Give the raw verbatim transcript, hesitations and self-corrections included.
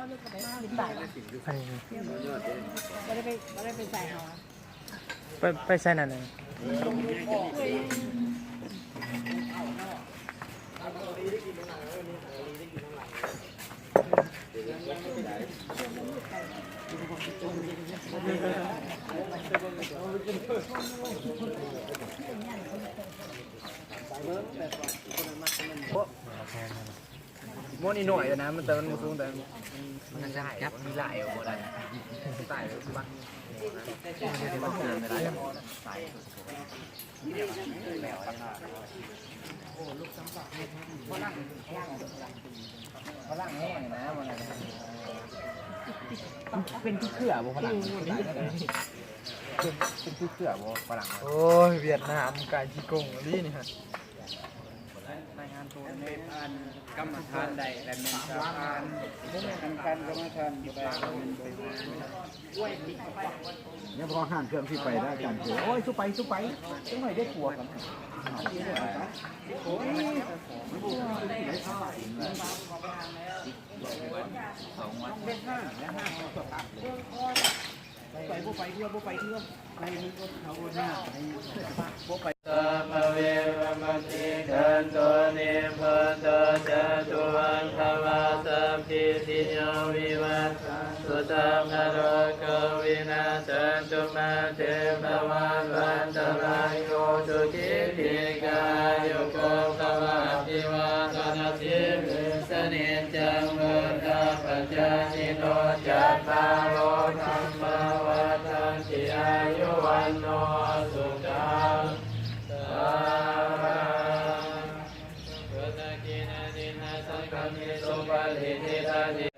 อันนี้ บ่ได้ไป บ่ได้ไปใส่หรอ ไป ไปใส่นั่นน่ะ โมนี่หน่อยนะ มันแต่มันบ่สูง แต่มัน มันได้ มันมีหลายบ่ได้ ตายแล้ว ฝรั่งน้อยนะ มันเป็นขี้เขื่อบ่ ฝรั่ง เป็นขี้เขื่อบ่ ฝรั่ง โอ้ย เวียดนามกายขี้โกงอีหลีนี่ฮะ รายงานตัว เป็นอันกรรมฐานใดและแม่นสะพาน บ่แม่นสำคัญกรรมฐานบ่ได้ บ่แม่นบริหาร ยังพอหันเครื่องที่ไปได้อาจารย์เถอะ โอ้ย สู้ไป สู้ไป จังหน่อยได้ผัวกัน โอ้ย สองวัน ไป บ่ไปเทื่อ บ่ไปเทื่อ ไปนี่ก็เขาหน้า ไป บ่ไป Sabbe vipattikkanto nibbuto ca, tuvaṃ dvārasaṅgātiyo vivassatu, sabbarogo vinassatu, mā te bhavatvantarāyo, sukhī dīghāyuko bhava. Abhivādanasīlissa niccaṃ vuḍḍhāpacāyino, cattāro dhammā vaḍḍhanti: āyu vaṇṇo sukhaṃ balaṃ. Sukhī dīghāyuko bhava.